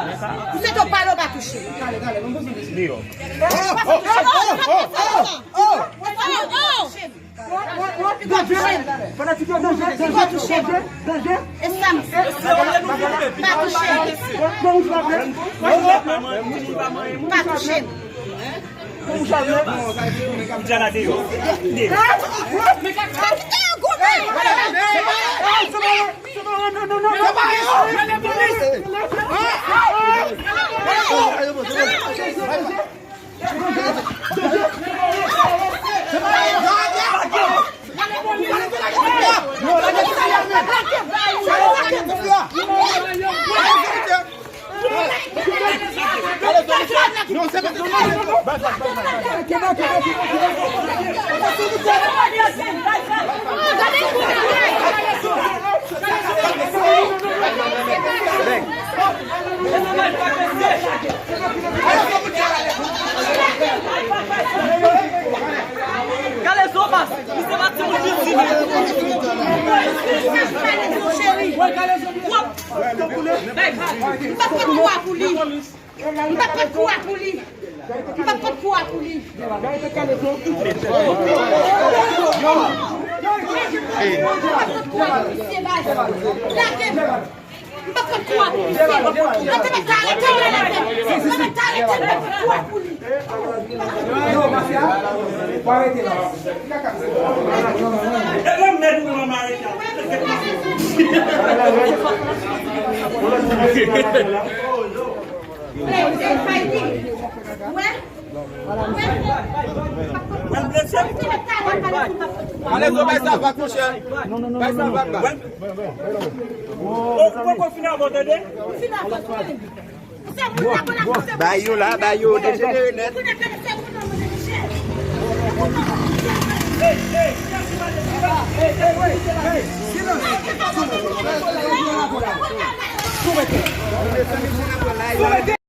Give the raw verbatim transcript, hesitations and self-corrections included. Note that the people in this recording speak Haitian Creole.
M swete w pale, w pa touche m. Deyò. W pa touche m. W pa touche m. Fanatik yo, danje, danje, danje, danje. E sa m di. Pa touche m. Pa touche m. Pa touche m. Gade Zobas, misye pa timoun piti, men. M pa pot kou a pou li. M pa pot kou a pou li. M pa pot kou a pou li. Lage m. M pa pot kou a pou misye. Yo, Masya, fò arete la. E lè mèd nou an arete a. Mwen blese. Ale, zo, bay sa vag, monchè. Bay sa vag la. Ou poko fin avè w, tande? Bay yo la, bay yo, dejenere nèt.